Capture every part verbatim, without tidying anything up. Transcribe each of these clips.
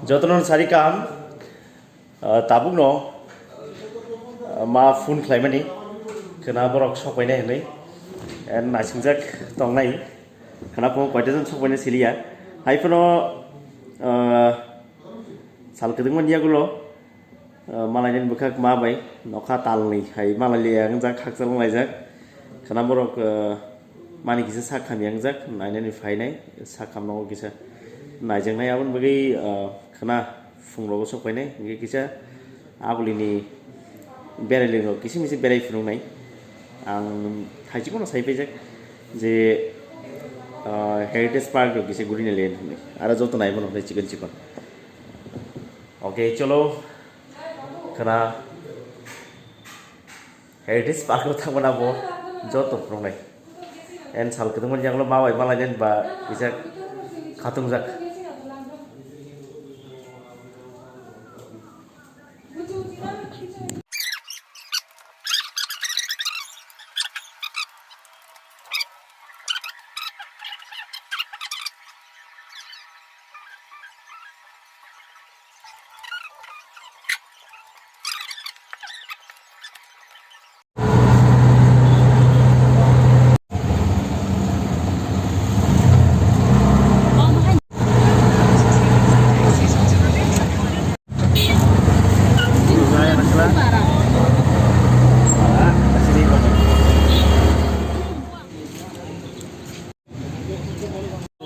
Jotono sari kaham, ah, tabukno, ah, ma phone khlaimani, khwna borok sokpainai hinwi, eh, naisingjak tongnai, khwna phone koita jon sokpainai siliya. Hai phano, ah, sal kwdwngmani yagulo, ah, malainani bwkhak ma bai nokha talni hai malai liya wngjak, khakchangma laijak. Khwna borok, ah, mani kisa sak hamya wngjak, nainani phainai sak hamno kisa naijaknai. Aboni bagwi, ah, khwna phungrogo sokpainai, hingke kisa agulini berailirok kisa misa berai phunuknai. Ang thaichikmano sai paijak je, ah, Heritage Park rok kisa gurina le hinwi. Aro joto naibo nuknai chikon chikon. Okay, cholo. Khwna Heritage Park o thangmani abo joto phunuknai. En sal kwdwngmani yagulo ma bai malainani ba kisa khatungjak.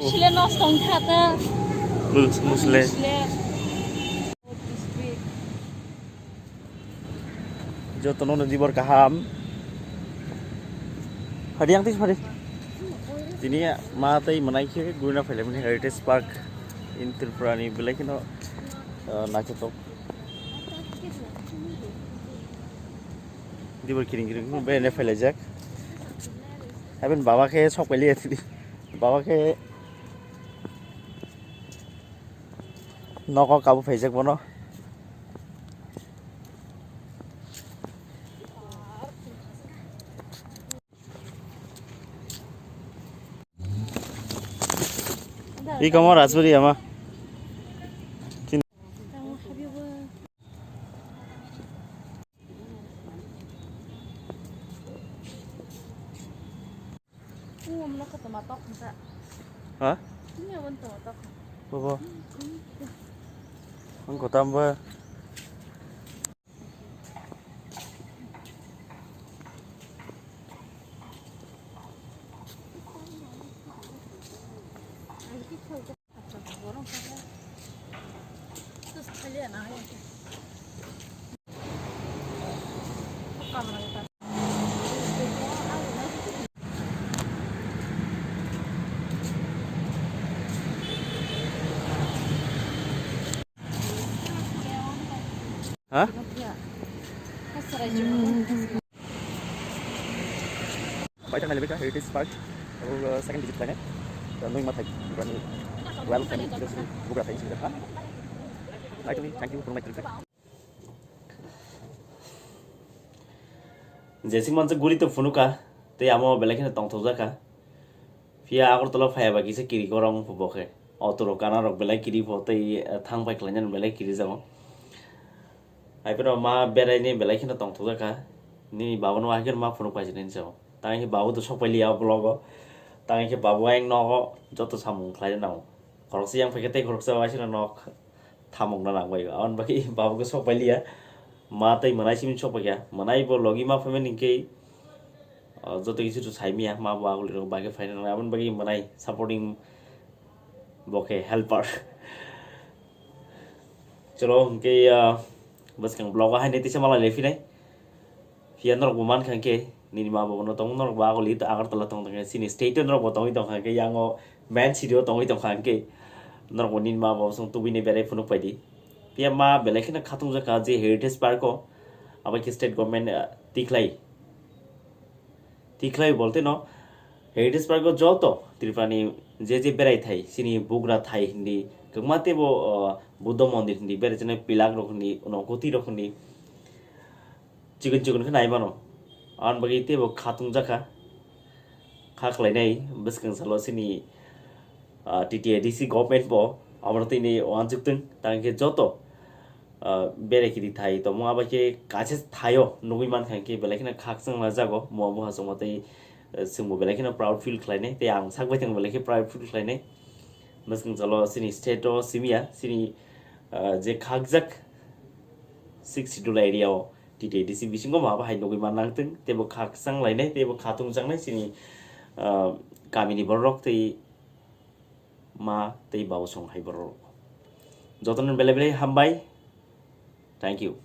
Sile nosto wngkha ta. Mus-, musle. Sile. Jotono no dibor kaham. Phadi ang tis phadi. Tini ma tei manai khe gurina phailai mani Heritage Park in Tripura ni belai kheno, ah, naithotok. Dibor kiring kiring bene phailaijak. Haben baba khe sok pailiya tini. Baba khe nogo kabu phaijak bono. Iko mo Rajbari ama. Ha? Bobo. Ang kotam ba. Ha? Paithak nailai kha Heritage Park, abo, uh, second visit khlainai. Nwng ma thai, bugra ni royal family, bugra thai sini kha. Actually, thank you for my trip. Jesik mansa guri to phunukha, tei amo belai kheno tongthokjak kha. Phiya Agartala phaiya ba kisa kiri korong bo khe. Auto rok kana rok belai kiri bo tei, eh, thang pai khlainani belai kiri jago. Hai phano ma berai ni belai kheno tongthokjak kha. Nini baba no hai kheno ma phunuk pai sinai ni jago. Tang khe babu to sok pai liya o vlog o. Tang khe babu ayang nogo joto samung khlai nango. Khoroksa yang phai khe tei khoroksa bai sino nok thamung na nang bai. Aboni bagwi babu khe sok pai liya. Ma tei mwnai simi sok pai kha. Mwnai bo logi ma phai mani khe, ah, joto kisu to sai miya. Ma bo aguli rok bai khe phai nango. Aboni bagwi mwnai supporting bo khe helper. Chwlo hwnkhe, ah, bwskang vlog o haino tisa malai lai phinai. Phiya norok bo mankha hwnkhe, nini ma babu no tongo, norok bo aguli Agartala tong tongkhe, chini state o norok bo tongwi tongkha hwnkhe, yang o main city o tongwi tongkha hwnkhe, norok bo nini ma babu song tubui ni berai phunuk pai di. Phiya ma belai kheno khatung jakha je Heritage Park o, abo khe state government, ah, tikhlai. Tikhlai bolte no, Heritage Park o joto Tripura ni je je berai thai, chini bugra thai hindi, kwbangma teibo, o, Buddha mondir hindi, berai chini pilak rok hindi, uno kuti rok hindi, chikon chikon khe nai mano. Aboni bagwi teibo khatung jakha, kha khlai nai bwskang salo chini, ah, T T A D C government bo Aboro tini wansuk tong tang khe joto, ah, bere kiri thai tongmo abo khe kaisa thaio nugui mankha khe belai kheno khakchang lajago mo bo hasongma tei, eh, chwngbo belai kheno proud feel khlainai tei ang sak bai tongbo belai khe proud feel khlainai. Mwswng chalo chini state o simiya chini, ah, je khakjak Sixth Schedule area o T T A D C bisingo ma bahai nugui man nangtong teibo khakchang lainai teibo khatung changnai chini, ah, kamini borok tei ma tei babo song hai borok. Jotono belai belai hambai. Thank you.